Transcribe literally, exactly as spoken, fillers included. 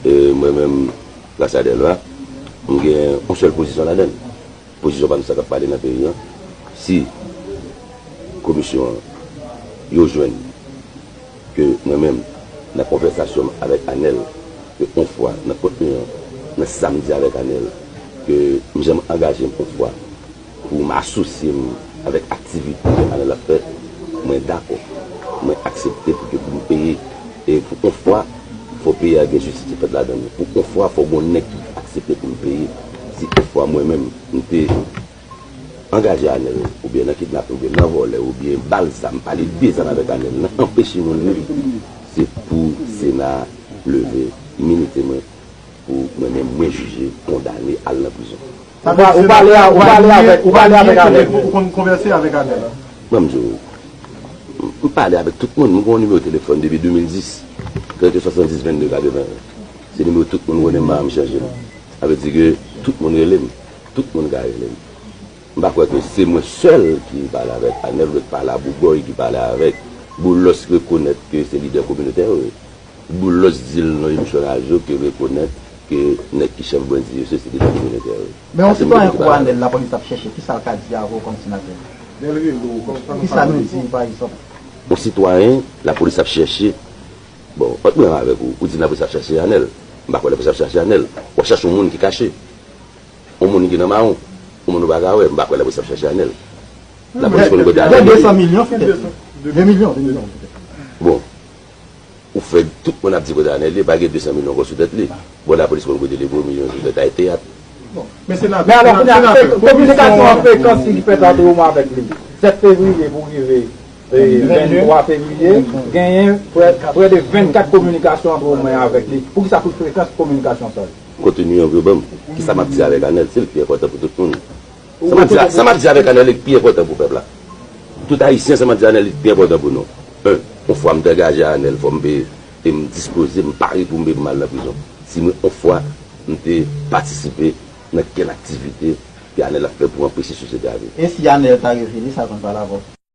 E mwen menm, gras a Dèlva, m gen yon sèl pozisyon ladan l. Pozisyon pa m sa k ap pale nan peyi an. Si komisyon an, yo jwenn ke mwen menm, nan konvèsasyon m avèk Anèl, ke yon fwa nan kontni an, nan sa m di avèk Anèl, ke m janm angaje m yon fwa pou m asosye m avèk aktivite ke Anèl ap fè, mwen dakò. Mwen aksepte pou ke pou m peye. E pou yon fwa, fò peyi a gen jistis ki fèt ladan l. Pou yon fwa, fò gen yon nèg ki aksepte pou l peye. Si yon fwa mwen menm, m te angaje Anèl, oubyen nan kidnapin, oubyen nan vòlè, oubyen bal zam, pale de zam avèk Anèl, nan anpeche moun viv, se pou Sena leve iminite mwen, pou mwen menm, mwen jije, kondane, al nan prizon. Ou pa- ou pale a- ou pale avèk, ou pale avèk Anèl. Ou konn konvèse avèk Anèl? Ban m di w, m pale avèk tout moun. M gen yon nimewo telefòn depi de mil dis, trente soixante-dix vingt-deux quatre-vingts. Se nimewo tout moun konnen m pa janm chanje non. Sa vle di ke tout moun rele m. Tout moun ka rele m. M pa kwè ke se mwen sèl ki pale avèk Anèl, oubyen ki pale a Bougòy, ki pale avèk Boulos, rekonèt ke se lidè kominotè yo ye. Boulos di l nan emisyon radyo ke rekonèt ke nèg ki chèf bandi yo se, se lidè kominotè yo ye. Men yon sitwayen kou Anèl, lapolis ap chèche, kisa l ka di avè w kòm senatè? Kisa nou di, pa egzanp? Yon sitwayen, lapolis ap chèche. Bon, ant mwen menm avèk ou, ou di lapolis ap chèche Anèl. M pa kwè lapolis ap chèche Anèl. W ap chèche yon moun ki kache. Yon moun ki nan mawon. Yon moun ou pa ka wè. M pa kwè lapolis ap chèche Anèl. Lapolis konn kote Anèl ye. Gen de san milyon, petèt. De milyon, de milyon, petèt. Bon, ou fè tout moun ap di kote Anèl ye, pa gen de san milyon ankò sou tèt li. Bon, lapolis konn kote li, gwo milyon sou tèt, ay teyat. Men alò, kounye a, kominikasyon an frekans ki fèt ant ou menm avèk li. Sèt fevriye pou rive, e, venntwa fevriye, genyen prè, prè de vennkat kominikasyon ant ou menm avèk li. Poukisa pou frekans kominikasyon sa yo? Kontni an pou yo ban m. Kisa m ap di avèk Anèl, se l ki pi enpòtan pou tout moun. Sa m ap di, sa m ap di avèk Anèl, li pi enpòtan pou pèp la. Tout Ayisyen, sa m ap di Anèl, li pi enpòtan pou nou. En, yon fwa m te angaje a Anèl, fò m peye, e m dispoze, m pare pou m peye pou m al nan prizon. Si mwen, yon fwa, m te patisipe nan kèl aktivite ke Anèl ap fè pou anpeche sosyete a viv. E si Anèl ta revele, sa konn pale avè w?